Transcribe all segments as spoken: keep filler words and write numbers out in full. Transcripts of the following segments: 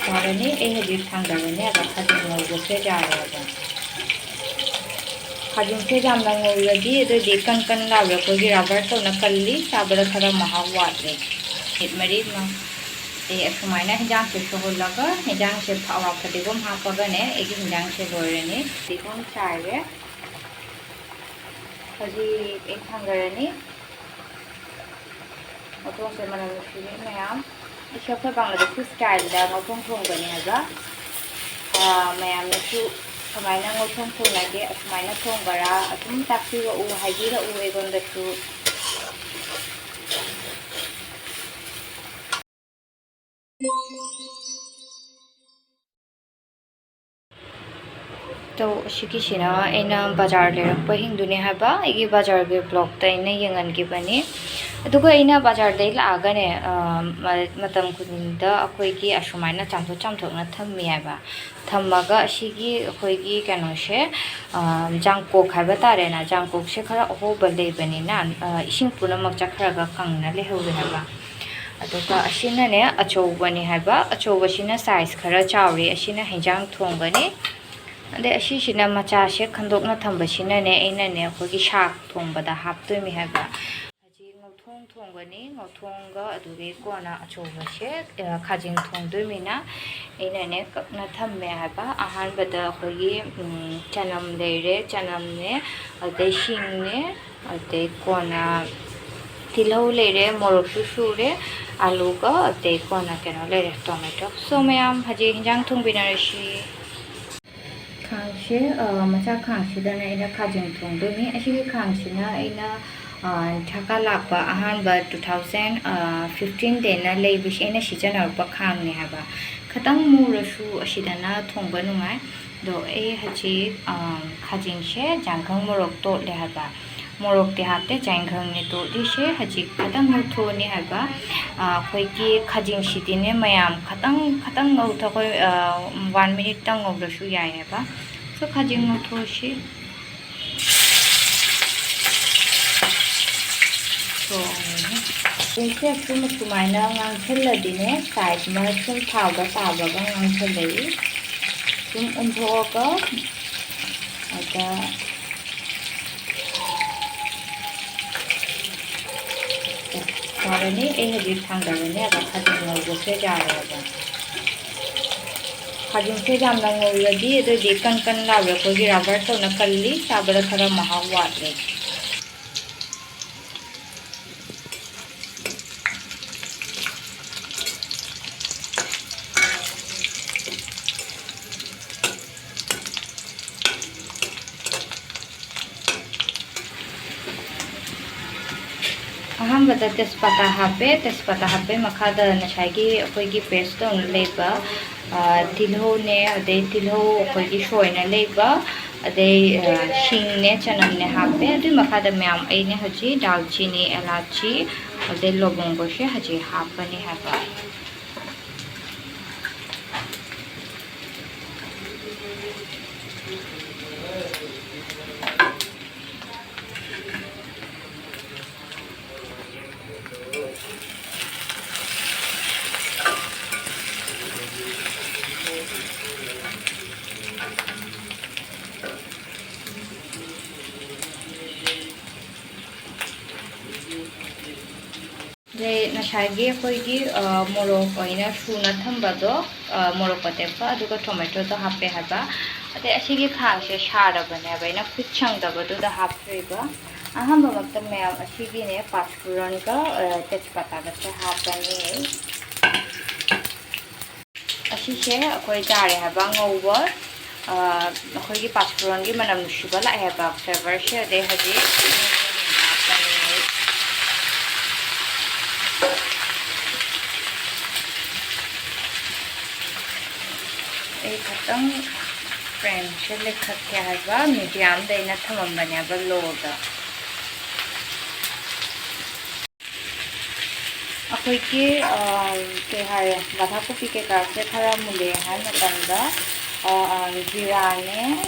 ꯌꯥꯔꯅꯤ꯫ ꯑꯩ ꯍꯧꯖꯤꯛ ꯊꯥꯡꯗꯔꯅꯤ ꯍꯥꯏꯕ, ꯈꯥꯖꯤꯡ ꯉꯧꯕꯁꯦ ꯌꯥꯔꯦꯕ꯫ ꯈꯥꯖꯤꯡꯁꯦ ꯌꯥꯝꯅ ꯉꯧꯔꯗꯤ ꯑꯗꯨꯗꯤ ꯀꯟ ꯀꯟ ꯂꯥꯎꯔꯦ, ꯑꯩꯈꯣꯏꯒꯤ rubber ꯇꯧꯅ ꯀꯜꯂꯤ, ꯆꯥꯕꯗ ꯈꯔ ꯃꯍꯥꯎ ꯋꯥꯠꯂꯦ꯫ ꯃꯤꯅꯤꯠ ꯃꯔꯤ ꯑꯃ ꯑꯩ ꯑꯁꯨꯃꯥꯏꯅ ꯍꯤꯟꯖꯥꯡꯁꯦ ꯁꯧꯍꯜꯂꯒ, ꯍꯤꯟꯖꯥꯡꯁꯦ ꯑꯋꯥ ꯐꯗꯤꯒꯣꯝ ꯍꯥꯞꯄꯒꯅꯦ ꯑꯩꯒꯤ ꯍꯤꯟꯖꯥꯡꯁꯦ ꯂꯣꯏꯔꯅꯤ꯫ ꯐꯗꯤꯒꯣꯝ ꯆꯥꯏꯔꯦ꯫ ꯍꯧꯖꯤꯛ ꯑꯩ ꯊꯥꯡꯗꯔꯅꯤ꯫ ꯉꯧꯊꯣꯡꯁꯦ ꯃꯅꯝ ꯅꯨꯡꯁꯤꯔꯦ ꯃꯌꯥꯝ꯫ ꯑꯩꯁꯦ ꯑꯩꯈꯣꯏ ꯕꯪꯒ꯭ꯂꯥꯗꯦꯁꯀꯤ ꯁ꯭ꯇꯥꯏꯜꯗ ꯉꯧꯊꯣꯡ ꯊꯣꯡꯕꯅꯦ ꯍꯥꯏꯕ꯫ ꯑꯥ, ꯃꯌꯥꯝꯅꯁꯨ ꯀꯃꯥꯏꯅ ꯉꯧꯊꯣꯡ ꯊꯣꯡꯅꯒꯦ, ꯑꯁꯨꯃꯥꯏꯅ ꯊꯣꯡꯕꯔꯥ ꯑꯗꯨꯝ ꯇꯥꯛꯄꯤꯔꯛꯎ, ꯍꯥꯏꯕꯤꯔꯛꯎ ꯑꯩꯉꯣꯟꯗꯁꯨ꯫ ꯇꯧ, ꯑꯁꯤꯒꯤꯁꯤꯅ ꯑꯩꯅ ꯕꯖꯥꯔ ꯂꯩꯔꯛꯄ ꯍꯤꯡꯗꯨꯅꯦ ꯍꯥꯏꯕ, ꯑꯩꯒꯤ ꯕꯖꯥꯔꯒꯤ vlogꯇ ꯑꯩꯅ ꯌꯦꯡꯍꯟꯈꯤꯕꯅꯤ꯫ ꯑꯗꯨꯒ ꯑꯩꯅ ꯕꯖꯥꯔꯗꯩ ꯂꯥꯛꯑꯒꯅꯦ, ꯑ, ꯃ-, ꯃꯇꯝ ꯈꯨꯗꯤꯡꯗ ꯑꯩꯈꯣꯏꯒꯤ ꯑꯁꯨꯃꯥꯏꯅ ꯆꯥꯝꯊꯣꯛ ꯆꯥꯝꯊꯣꯛꯅ ꯊꯝꯃꯤ ꯍꯥꯏꯕ꯫ ꯊꯝꯃꯒ ꯑꯁꯤꯒꯤ ꯑꯩꯈꯣꯏꯒꯤ ꯀꯩꯅꯣꯁꯦ, ꯑ, ꯖꯥꯡꯀꯣꯛ ꯍꯥꯏꯕ ꯇꯥꯔꯦꯅ, ꯖꯥꯡꯀꯣꯛꯁꯦ ꯈꯔ ꯑꯍꯣꯕ ꯂꯩꯕꯅꯤꯅ, ꯑ, ꯏꯁꯤꯡ ꯄꯨꯝꯅꯃꯛ ꯆꯠꯈ꯭ꯔꯒ ꯀꯪꯅ ꯂꯩꯍꯧꯋꯦ ꯍꯥꯏꯕ꯫ ꯑꯗꯨꯒ ꯑꯁꯤꯅꯅꯦ ꯑꯆꯧꯕꯅꯤ ꯍꯥꯏꯕ, ꯑꯆꯧꯕꯁꯤꯅ size ꯈꯔ ꯆꯥꯎꯔꯤ, ꯑꯁꯤꯅ ꯍꯤꯟꯖꯥꯡ ꯊꯣꯡꯒꯅꯤ꯫ ꯑꯗꯩ ꯑꯁꯤꯁꯤꯅ ꯃꯆꯥꯁꯦ ꯈꯟꯗꯣꯛꯅ ꯊꯝꯕꯁꯤꯅꯅꯦ ꯑꯩꯅꯅꯦ ꯑꯩꯈꯣꯏꯒꯤ ꯁꯥꯛ ꯊꯣꯡꯕꯗ ꯍꯥꯞꯇꯣꯏꯅꯤ ꯍꯥꯏꯕ꯫ ꯍꯧꯖꯤꯛ ꯉꯧꯊꯣꯡ ꯊꯣꯡꯒꯅꯤ, ꯉꯧꯊꯣꯡꯒ ꯑꯗꯨꯒꯤ ꯀꯣꯟꯅ ꯑꯆꯧꯕꯁꯦ, ꯑ, ꯈꯥꯖꯤꯡ ꯊꯣꯡꯗꯣꯏꯅꯤꯅ ꯑꯩꯅꯅꯦ ꯀꯛꯅ ꯊꯝꯃꯦ ꯍꯥꯏꯕ꯫ ꯑꯍꯥꯟꯕꯗ ꯑꯩꯈꯣꯏꯒꯤ, ꯎꯝ, ꯆꯅꯝ ꯂꯩꯔꯦ, ꯆꯅꯝꯅꯦ, ꯑꯗꯩ ꯁꯤꯡꯅꯦ, ꯑꯗꯩ ꯀꯣꯟꯅ ꯇꯤꯜꯍꯧ ꯂꯩꯔꯦ, ꯃꯣꯔꯣꯛꯁꯨ ꯁꯨꯔꯦ, ꯑꯂꯨꯒ ꯑꯗꯩ ꯀꯣꯟꯅ ꯀꯩꯅꯣ ꯂꯩꯔꯦ, tomato꯫ So ꯃꯌꯥꯝ ꯍꯧꯖꯤꯛ ꯍꯤꯟꯖꯥꯡ ꯊꯣꯡꯕꯤꯅꯔꯁꯤ꯫ ꯈꯥꯡꯁꯦ, ꯑ, ꯃꯆꯥ ꯈꯥꯡꯁꯤꯗꯅ ꯑꯩꯅ ꯈꯥꯖꯤꯡ ꯊꯣꯡꯗꯣꯏꯅꯤ꯫ ꯑꯁꯤꯒꯤ ꯈꯥꯡꯁꯤꯅ ꯑꯩꯅ, ꯑ, ꯊꯥꯀꯥ ꯂꯥꯛꯄ ꯑꯍꯥꯟꯕ two thousand, ꯑ, fifteen ꯗꯩꯅ ꯂꯩꯕꯁꯤ ꯑꯩꯅ ꯁꯤꯖꯤꯟꯅꯔꯛꯄ ꯈꯥꯡꯅꯦ ꯍꯥꯏꯕ꯫ ꯈꯤꯇꯪ ꯃꯨꯔꯁꯨ ꯑꯁꯤꯗꯅ ꯊꯣꯡꯕ ꯅꯨꯡꯉꯥꯏ꯫ ꯑꯗꯣ ꯑꯩ ꯍꯧꯖꯤꯛ, ꯑ, ꯈꯥꯖꯤꯡꯁꯦ ꯖꯥꯡꯈꯪ ꯃꯣꯔꯣꯛ ꯇꯣꯠꯂꯦ ꯍꯥꯏꯕ꯫ ꯃꯣꯔꯣꯛꯇꯤ ꯍꯥꯞꯇꯦ, ꯆꯥꯏꯈꯪꯅꯦ ꯇꯣꯠꯂꯤꯁꯦ꯫ ꯍꯧꯖꯤꯛ ꯈꯇꯪ ꯉꯧꯊꯣꯛꯑꯅꯤ ꯍꯥꯏꯕ꯫ ꯑ, ꯑꯩꯈꯣꯏꯒꯤ ꯈꯥꯖꯤꯡꯁꯤꯗꯤꯅꯦ ꯃꯌꯥꯝ, ꯈꯇꯪ, ꯈꯇꯪ ꯉꯧꯊꯣꯛ-, ꯑꯩꯈꯣꯏ, ꯑ, one minute ꯇꯪ ꯉꯧꯔꯁꯨ ꯌꯥꯏ ꯍꯥꯏꯕ꯫ So, ꯈꯥꯖꯤꯡ ꯉꯧꯊꯣꯛꯑꯁꯤ꯫ ꯊꯣꯡꯉꯦ꯫ ꯁꯤꯁꯦ ꯁꯨꯝ ꯁꯨꯃꯥꯏꯅ ꯉꯥꯡꯁꯜꯂꯗꯤꯅꯦ, ꯁꯥꯏꯠ ꯑꯃ ꯁꯨꯝ ꯊꯥꯎꯗ ꯇꯥꯕꯒ ꯉꯥꯡꯁꯜꯂꯛꯏ꯫ ꯁꯨꯝ ꯑꯣꯟꯊꯣꯛꯑꯒ ꯑꯗ ꯌꯥꯔꯅꯤ꯫ ꯑꯩ ꯍꯧꯖꯤꯛ ꯊꯥꯡꯗꯔꯅꯤ꯫ ꯑꯗ ꯈꯥꯖꯤꯡ ꯉꯧꯕꯁꯦ ꯌꯥꯔꯦꯕ꯫ ꯈꯥꯖꯤꯡꯁꯦ ꯌꯥꯝꯅ ꯉꯧꯔꯗꯤ ꯑꯗꯨꯗꯤ ꯀꯟ ꯀꯟ ꯂꯥꯎꯔꯦ, ꯑꯩꯈꯣꯏꯒꯤ ꯔꯕꯔ ꯇꯧꯅ ꯀꯜꯂꯤ, ꯆꯥꯕꯗ ꯈꯔ ꯃꯍꯥꯎ ꯋꯥꯠꯂꯦ꯫ ꯑꯍꯥꯟꯕꯗ ꯇꯦꯖꯄꯇꯥ ꯍꯥꯞꯄꯦ꯫ ꯇꯦꯖꯄꯇꯥ ꯍꯥꯞꯄꯩ ꯃꯈꯥꯗ ꯉꯁꯥꯏꯒꯤ ꯑꯩꯈꯣꯏꯒꯤ ꯄꯦꯁ ꯇꯧꯅ ꯂꯩꯕ, ꯑ, ꯇꯤꯜꯍꯧꯅꯦ, ꯑꯗꯩ ꯇꯤꯜꯍꯧ ꯑꯩꯈꯣꯏꯒꯤ ꯁꯣꯏꯅ ꯂꯩꯕ, ꯑꯗꯩ, ꯑ, ꯁꯤꯡꯅꯦ, ꯆꯅꯝꯅꯦ ꯍꯥꯞꯄꯦ꯫ ꯑꯗꯨꯏ ꯃꯈꯥꯗ ꯃꯌꯥꯝ ꯑꯩꯅ ꯍꯧꯖꯤꯛ ꯗꯥꯜꯆꯤꯅꯤ, ꯑꯦꯂꯥꯆꯤ, ꯑꯗꯩ ꯂꯣꯕꯣꯡꯒꯣꯁꯦ ꯍꯧꯖꯤꯛ ꯍꯥꯞꯄꯅꯤ ꯍꯥꯏꯕ꯫ ꯑꯗꯩ ꯉꯁꯥꯏꯒꯤ ꯑꯩꯈꯣꯏꯒꯤ, ꯑ, ꯃꯣꯔꯣꯛ ꯑꯣꯏꯅ ꯁꯨꯅ ꯊꯝꯕꯗꯣ, ꯑ, ꯃꯣꯔꯣꯛ ꯑꯇꯦꯛꯄ ꯑꯗꯨꯒ ꯇꯣꯃꯦꯇꯣꯗꯣ ꯍꯥꯞꯄꯦ ꯍꯥꯏꯕ꯫ ꯑꯗꯩ ꯑꯁꯤꯒꯤ ꯈꯥꯡꯁꯦ ꯁꯥꯔꯕꯅꯦꯕ, ꯑꯩꯅ ꯈꯨꯠ ꯁꯪꯗꯕꯗꯨꯗ ꯍꯥꯞꯇ꯭ꯔꯤꯕ꯫ ꯑꯍꯥꯟꯕꯃꯛꯇ ꯃꯌꯥꯝ ꯑꯁꯤꯒꯤꯅꯦ ꯄꯥꯁꯄꯨꯔꯟꯒ, ꯑ, ꯇꯦꯖꯄꯇꯥꯒꯁꯦ ꯍꯥꯞꯄꯅꯤ꯫ ꯑꯁꯤꯁꯦ ꯑꯩꯈꯣꯏ ꯌꯥꯔꯦ ꯍꯥꯏꯕ ꯉꯧꯕ, ꯑ, ꯑꯩꯈꯣꯏꯒꯤ ꯄꯥꯁꯄꯨꯔꯟꯒꯤ ꯃꯅꯝ ꯅꯨꯡꯁꯤꯕ ꯂꯥꯛꯑꯦ ꯍꯥꯏꯕ ꯐ꯭ꯂꯦꯕꯔꯁꯦ꯫ ꯑꯗꯩ ꯍꯧꯖꯤꯛ ꯍꯥꯞꯄꯅꯤ꯫ ꯑꯩ ꯈꯇꯪ ꯐ꯭ꯂꯦꯝꯁꯦ ꯂꯩꯈꯠꯀꯦ ꯍꯥꯏꯕ, ꯃꯤꯗꯤꯌꯝꯗ ꯑꯩꯅ ꯊꯝꯃꯝꯕꯅꯦꯕ, ꯂꯣꯗ꯫ ꯑꯩꯈꯣꯏꯒꯤ, ꯑ, ꯀꯩ ꯍꯥꯏꯔꯦ, ꯕꯥꯙꯥꯀꯣꯕꯤ ꯀꯩꯀꯥꯁꯦ ꯈꯔ ꯃꯨꯜꯂꯦ ꯍꯥꯏ ꯃꯇꯝꯗ, ꯑ, ꯑ, ꯖꯤꯔꯥꯅꯦ,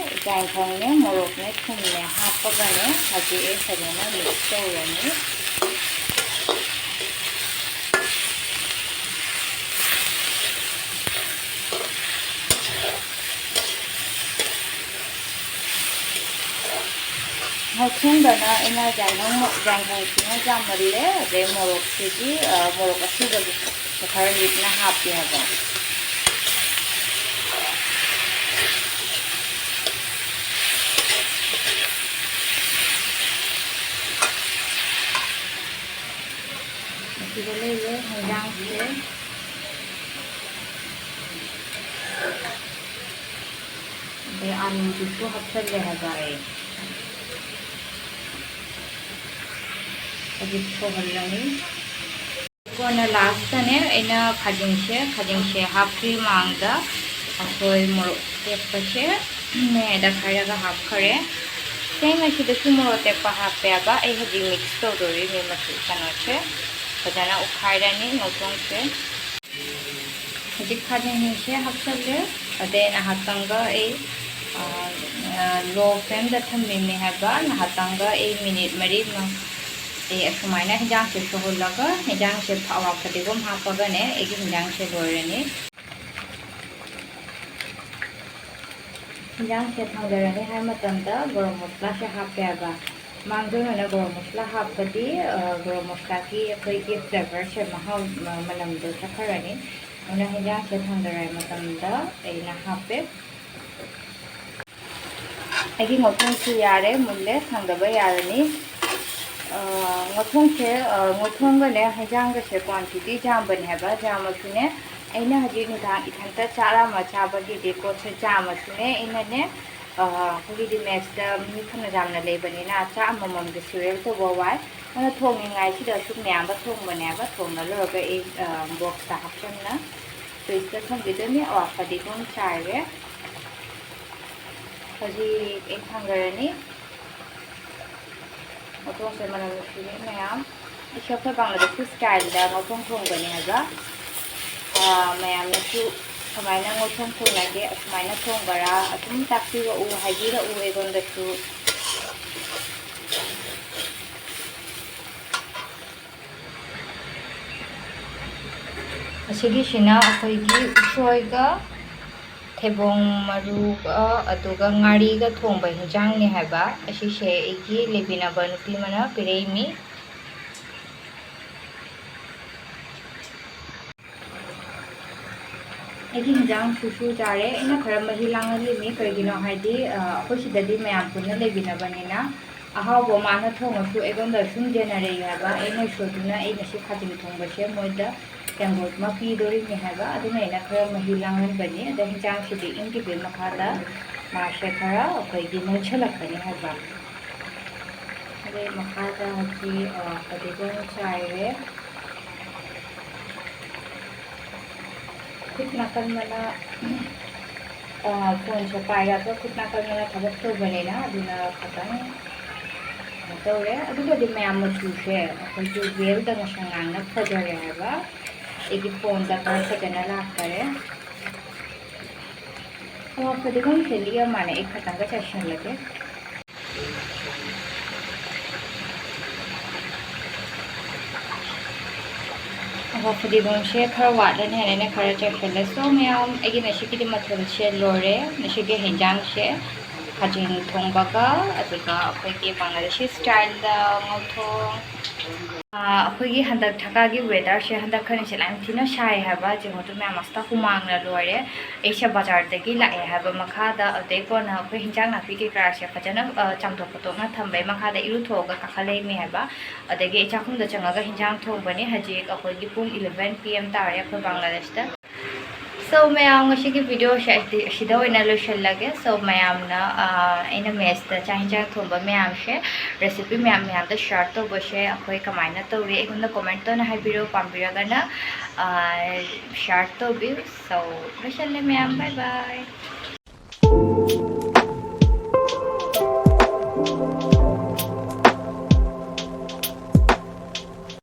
ꯌꯥꯏꯉꯪꯅꯦ, ꯃꯣꯔꯣꯛꯅꯦ, ꯊꯨꯝꯅꯦ ꯍꯥꯞꯄꯒꯅꯦ ꯍꯧꯖꯤꯛ ꯑꯩ ꯐꯖꯅ ꯃꯤꯛꯁ ꯇꯧꯔꯅꯤ꯫ ꯃꯊꯪꯗꯅ ꯑꯩꯅ ꯌꯥꯏꯉꯪ, ꯌꯥꯏꯉꯪꯁꯤꯅ ꯌꯥꯝꯃꯜꯂꯦ, ꯑꯗꯩ ꯃꯣꯔꯣꯛꯁꯤꯗꯤ, ꯑ, ꯃꯣꯔꯣꯛ ꯑꯁꯨꯕꯗꯨꯁꯨ ꯈꯔ ꯂꯤꯛꯅ ꯍꯥꯞꯄꯦ ꯍꯥꯏꯕ꯫ ꯑꯁꯤꯗ ꯂꯩꯔꯦ ꯍꯦꯟꯖꯥꯡꯁꯦ꯫ ꯑꯗꯩ ꯑꯂꯨꯗꯨꯁꯨ ꯍꯥꯞꯆꯜꯂꯦ ꯍꯥꯏꯕ ꯑꯩ꯫ ꯍꯧꯖꯤꯛ ꯁꯧꯍꯜꯂꯅꯤ꯫ ꯀꯣꯟꯅ ꯂꯥꯁꯇꯅꯦ ꯑꯩꯅ ꯈꯥꯖꯤꯡꯁꯦ, ꯈꯥꯖꯤꯡꯁꯦ ꯍꯥꯞꯇ꯭ꯔꯤ ꯃꯃꯥꯡꯗ ꯑꯩꯈꯣꯏ ꯃꯣꯔꯣꯛ ꯑꯇꯦꯛꯄꯁꯦ ꯃꯌꯥꯏꯗ ꯈꯥꯏꯔꯒ ꯍꯥꯞꯈꯔꯦ꯫ ꯁꯦꯝ ꯑꯁꯤꯗꯁꯨ ꯃꯣꯔꯣꯛ ꯑꯇꯦꯛꯄ ꯍꯥꯞꯄꯦꯕ꯫ ꯑꯩ ꯍꯧꯖꯤꯛ ꯃꯤꯛꯁ ꯇꯧꯗꯣꯔꯤ ꯃꯤ ꯃꯆꯨ ꯀꯩꯅꯣꯁꯦ ꯐꯖꯅ ꯎꯈꯥꯏꯔꯅꯤ ꯉꯧꯊꯣꯡꯁꯦ꯫ ꯍꯧꯖꯤꯛ ꯈꯥꯖꯤꯡꯁꯦ ꯍꯥꯞꯆꯜꯂꯦ꯫ ꯑꯗꯩ ꯉꯥꯏꯍꯥꯛꯇꯪꯒ ꯑꯩ, ꯑ, ꯑ, ꯂꯣ ꯐ꯭ꯂꯦꯝꯗ ꯊꯝꯃꯤꯅꯦ ꯍꯥꯏꯕ꯫ ꯉꯥꯏꯍꯥꯛꯇꯪꯒ ꯑꯩ ꯃꯤꯅꯤꯠ ꯃꯔꯤꯃꯨꯛ ꯑꯩ ꯑꯁꯨꯃꯥꯏꯅ ꯍꯤꯟꯖꯥꯡꯁꯦ ꯁꯧꯍꯜꯂꯒ ꯍꯤꯟꯖꯥꯡꯁꯦ ꯑꯋꯥ ꯐꯗꯤꯒꯣꯝ ꯍꯥꯞꯄꯒꯅꯦ ꯑꯩꯒꯤ ꯍꯤꯟꯖꯥꯡꯁꯦ ꯂꯣꯏꯔꯅꯤ꯫ ꯍꯤꯟꯖꯥꯡꯁꯦ ꯊꯥꯡꯗꯔꯅꯤ ꯍꯥꯏ ꯃꯇꯝꯗ ꯒꯔꯝ ꯃꯁꯂꯥꯁꯦ ꯍꯥꯞꯄꯦꯕ꯫ ꯃꯥꯡꯖꯧꯅꯅ ꯒꯔꯝ ꯃꯁꯂꯥ ꯍꯥꯞꯄꯗꯤ, ꯑ, ꯒꯔꯝ ꯃꯁꯂꯥꯒꯤ ꯑꯩꯈꯣꯏꯒꯤ ꯐ꯭ꯂꯦꯕꯔꯁꯦ, ꯃꯍꯥꯎ, ꯃ-, ꯃꯅꯝꯗꯣ ꯆꯠꯈ꯭ꯔꯅꯤ꯫ ꯑꯗꯨꯅ ꯍꯤꯟꯖꯥꯡꯁꯦ ꯊꯥꯡꯗꯔ ꯃꯇꯝꯗ ꯑꯩꯅ ꯍꯥꯞꯄꯦ꯫ ꯑꯩꯒꯤ ꯉꯧꯊꯣꯡꯁꯨ ꯌꯥꯔꯦ, ꯃꯨꯜꯂꯦ, ꯊꯥꯡꯗꯕ ꯌꯥꯔꯅꯤ꯫ ꯑ, ꯉꯧꯊꯣꯡꯁꯦ, ꯑ, ꯉꯧꯊꯣꯡꯒꯅꯦ ꯍꯤꯟꯖꯥꯡꯒꯁꯦ ꯀ꯭ꯋꯥꯟꯇꯤꯇꯤ ꯌꯥꯝꯕꯅꯦ ꯍꯥꯏꯕ, ꯌꯥꯝꯃꯁꯨꯅꯦ ꯑꯩꯅ ꯍꯧꯖꯤꯛ ꯅꯨꯡꯗꯥꯡ ꯏꯊꯟꯇ ꯆꯥꯛ ꯑꯃ ꯆꯥꯕꯒꯤꯗꯤ ꯄꯣꯠꯁꯦ ꯆꯥꯝꯃꯁꯨꯅꯦ ꯑꯩꯅꯅꯦ, ꯑ, ꯑꯩꯈꯣꯏꯒꯤꯗꯤ ꯃꯦꯁꯇ ꯃꯤ ꯐꯅ ꯌꯥꯝꯅ ꯂꯩꯕꯅꯤꯅ ꯆꯥꯛ ꯑꯃꯃꯝꯒꯤ ꯁꯤꯔꯦꯜ ꯇꯧꯕ ꯋꯥꯏ꯫ ꯑꯗꯨꯅ ꯊꯣꯡꯉꯤꯉꯥꯏꯁꯤꯗ ꯁꯨꯝ ꯃꯌꯥꯝꯗ ꯊꯣꯡꯕꯅꯦꯕ, ꯊꯣꯡꯕ ꯂꯣꯏꯔꯒ ꯑꯩ, ꯑ, ꯕꯣꯛꯁꯇ ꯍꯥꯞꯆꯟꯅ ꯐ꯭ꯔꯤꯖꯇ ꯊꯝꯕꯤꯗꯣꯏꯅꯤ꯫ ꯑꯋꯥ ꯐꯗꯤꯒꯣꯝ ꯆꯥꯏꯔꯦ꯫ ꯍꯧꯖꯤꯛ ꯑꯩ ꯊꯥꯡꯗꯔꯅꯤ꯫ ꯉꯧꯊꯣꯡꯁꯦ ꯃꯅꯝ ꯅꯨꯡꯁꯤꯔꯦ ꯃꯌꯥꯝ꯫ ꯑꯩꯁꯦ ꯑꯩꯈꯣꯏ ꯕꯪꯒ꯭ꯂꯥꯗꯦꯁꯀꯤ ꯁ꯭ꯇꯥꯏꯜꯗ ꯉꯧꯊꯣꯡ ꯊꯣꯡꯕꯅꯦ ꯍꯥꯏꯕ꯫ ꯑꯥ, ꯃꯌꯥꯝꯅꯁꯨ ꯀꯃꯥꯏꯅ ꯉꯧꯊꯣꯡ ꯊꯣꯡꯅꯒꯦ, ꯑꯁꯨꯃꯥꯏꯅ ꯊꯣꯡꯕꯔꯥ, ꯑꯗꯨꯝ ꯇꯥꯛꯄꯤꯔꯛꯎ, ꯍꯥꯏꯕꯤꯔꯛꯎ ꯑꯩꯉꯣꯟꯗꯁꯨ꯫ ꯑꯁꯤꯒꯤꯁꯤꯅ ꯑꯩꯈꯣꯏꯒꯤ ꯎꯁꯣꯏꯒ ꯊꯩꯕꯣꯡ ꯃꯔꯨꯒ ꯑꯗꯨꯒ ꯉꯥꯔꯤꯒ ꯊꯣꯡꯕ ꯍꯤꯟꯖꯥꯡꯅꯤ ꯍꯥꯏꯕ꯫ ꯑꯁꯤꯁꯦ ꯑꯩꯒꯤ ꯂꯩꯃꯤꯟꯅꯕ ꯅꯨꯄꯤ ꯑꯃꯅ ꯄꯤꯔꯛꯏꯃꯤ꯫ ꯑꯩꯒꯤ ꯍꯤꯟꯖꯥꯡꯁꯤꯁꯨ ꯆꯥꯔꯦ꯫ ꯑꯩꯅ ꯈꯔ ꯃꯍꯤ ꯂꯥꯡꯍꯜꯂꯤꯅꯤ, ꯀꯩꯒꯤꯅꯣ ꯍꯥꯏꯗꯤ, ꯑ, ꯑꯩꯈꯣꯏ ꯁꯤꯗꯗꯤ ꯃꯌꯥꯝ ꯄꯨꯟꯅ ꯂꯩꯃꯤꯟꯅꯕꯅꯤꯅ ꯑꯍꯥꯎꯕ ꯃꯥꯅ ꯊꯣꯡꯉꯁꯨ ꯑꯩꯉꯣꯟꯗ ꯁꯨꯝ ꯌꯦꯟꯅꯔꯛꯏ ꯍꯥꯏꯕ꯫ ꯑꯩꯅꯁꯨ ꯑꯗꯨꯅ ꯑꯩ ꯉꯁꯤ ꯈꯥꯖꯤꯡ ꯊꯣꯡꯕꯁꯦ ꯃꯣꯏꯗ ꯇꯦꯡꯀꯣꯠ ꯑꯃ ꯄꯤꯗꯣꯔꯤꯕꯅꯤ ꯍꯥꯏꯕ꯫ ꯑꯗꯨꯅ ꯑꯩꯅ ꯈꯔ ꯃꯍꯤ ꯂꯥꯡꯍꯟꯕꯅꯤ꯫ ꯑꯗ ꯍꯤꯟꯖꯥꯡꯁꯤꯗꯤ ꯏꯪꯈꯤꯕꯒꯤ ꯃꯈꯥꯗ ꯃꯥꯁꯦ ꯈꯔ ꯑꯩꯈꯣꯏꯒꯤ ꯅꯣꯏꯁꯜꯂꯛꯀꯅꯤ ꯍꯥꯏꯕ꯫ ꯑꯗꯩ ꯃꯈꯥꯗ ꯍꯧꯖꯤꯛ, ꯑ, ꯐꯗꯤꯒꯣꯝ ꯆꯥꯏꯔꯦ꯫ ꯈꯨꯠ ꯅꯥꯀꯟꯕꯅ, ꯑ, ꯐꯣꯟꯁꯦ ꯄꯥꯏꯔꯒ ꯈꯨꯠ ꯅꯥꯀꯟꯕꯅ ꯊꯕꯛ ꯇꯧꯕꯅꯤꯅ ꯑꯗꯨꯅ ꯈꯤꯇꯪ ꯀꯩꯅꯣ ꯇꯧꯔꯦ꯫ ꯑꯗꯨꯒꯗꯤ ꯃꯌꯥꯝ ꯃꯆꯨꯁꯦ ꯑꯩꯈꯣꯏꯒꯤ ꯔꯤꯌꯦꯜꯗ ꯉꯁꯪ ꯉꯥꯡꯅ ꯐꯖꯔꯦ ꯍꯥꯏꯕ꯫ ꯑꯩꯒꯤ ꯐꯣꯟꯗ ꯈꯔ ꯐꯖꯅ ꯂꯥꯛꯇꯔꯦ꯫ ꯑꯣ, ꯐꯗꯤꯒꯣꯝꯁꯦ ꯂꯤꯛꯑ ꯃꯥꯜꯂꯦ, ꯑꯩ ꯈꯇꯪꯒ ꯆꯥꯏꯁꯤꯜꯂꯒꯦ꯫ ꯑꯣ, ꯐꯗꯤꯒꯣꯝꯁꯦ ꯈꯔ ꯋꯥꯠꯂꯅꯤ ꯍꯥꯏꯅ ꯑꯩꯅ ꯈꯔ ꯆꯥꯏꯁꯤꯜꯂꯦ꯫ So, ꯃꯌꯥꯝ, ꯑꯩꯒꯤ ꯉꯁꯤꯒꯤꯗꯤ ꯃꯊꯦꯜꯁꯦ ꯂꯣꯏꯔꯦ꯫ ꯉꯁꯤꯒꯤ ꯍꯦꯟꯖꯥꯡꯁꯦ ꯈꯥꯖꯤꯡ ꯊꯣꯡꯕꯒ ꯑꯗꯨꯒ ꯑꯩꯈꯣꯏꯒꯤ ꯕꯪꯒ꯭ꯂꯥꯗꯦꯁꯤ ꯁ꯭ꯇꯥꯏꯜꯗ ꯉꯧꯊꯣꯡ꯫ ꯑꯥ, ꯑꯩꯈꯣꯏꯒꯤ ꯍꯟꯗꯛ ꯙꯥꯀꯥꯒꯤ ꯋꯦꯗꯔꯁꯦ ꯍꯟꯗꯛ ꯈꯔꯅꯤꯁꯦ ꯌꯥꯝ ꯊꯤꯅ ꯁꯥꯏ ꯍꯥꯏꯕ꯫ ꯌꯦꯡꯉꯣ, ꯑꯗꯨ ꯃꯌꯥꯝ ꯑꯁꯤꯗ ꯍꯨꯃꯥꯡꯅ ꯂꯣꯏꯔꯦ꯫ ꯑꯩꯁꯦ ꯕꯖꯥꯔꯗꯒꯤ ꯂꯥꯛꯑꯦ ꯍꯥꯏꯕ ꯃꯈꯥꯗ, ꯑꯗꯩ ꯀꯣꯟꯅ ꯑꯩꯈꯣꯏ ꯍꯤꯟꯖꯥꯡ ꯅꯥꯄꯤ ꯀꯩꯀꯥꯁꯦ ꯐꯖꯅ, ꯑ, ꯆꯥꯝꯊꯣꯛ ꯈꯣꯠꯇꯣꯛꯅ ꯊꯝꯕꯩ ꯃꯈꯥꯗ ꯏꯔꯨꯊꯣꯛꯑꯒ ꯀꯥꯈꯠꯂꯛꯏꯅꯦ ꯍꯥꯏꯕ꯫ ꯑꯗꯒꯤ ꯑꯩ ꯆꯥꯛꯈꯨꯝꯗ ꯆꯪꯉꯒ ꯍꯤꯟꯖꯥꯡ ꯊꯣꯡꯕꯅꯤ ꯍꯧꯖꯤꯛ꯫ ꯑꯩꯈꯣꯏꯒꯤ ꯄꯨꯡ eleven P M ꯇꯥꯔꯦ ꯑꯩꯈꯣꯏ ꯕꯪꯒ꯭ꯂꯥꯗꯦꯁꯇ꯫ So, ꯃꯌꯥꯝ, ꯉꯁꯤꯒꯤ ꯚꯤꯗꯤꯑꯣꯁꯦ ꯑꯩꯗꯤ ꯑꯁꯤꯗ ꯑꯣꯏꯅ ꯂꯣꯏꯁꯤꯜꯂꯒꯦ꯫ So, ꯃꯌꯥꯝꯅ, ꯑ, ꯑꯩꯅ ꯃꯦꯁꯇ ꯆꯥꯛ ꯍꯤꯟꯖꯥꯡ ꯊꯣꯡꯕ ꯃꯌꯥꯝꯁꯦ, recipe ꯃꯌꯥꯝ ꯃꯌꯥꯝꯗ share ꯇꯧꯕꯁꯦ ꯑꯩꯈꯣꯏ ꯀꯃꯥꯏꯅ ꯇꯧꯔꯤ? ꯑꯩꯉꯣꯟꯗ comment ꯑꯣꯏꯅ ꯍꯥꯏꯕꯤꯔꯣ, ꯄꯥꯝꯕꯤꯔꯒꯅ, ꯑ, share ꯇꯧꯕꯤꯌꯨ꯫ So, ꯂꯣꯏꯁꯤꯜꯂꯦ ꯃꯌꯥꯝ, bye bye꯫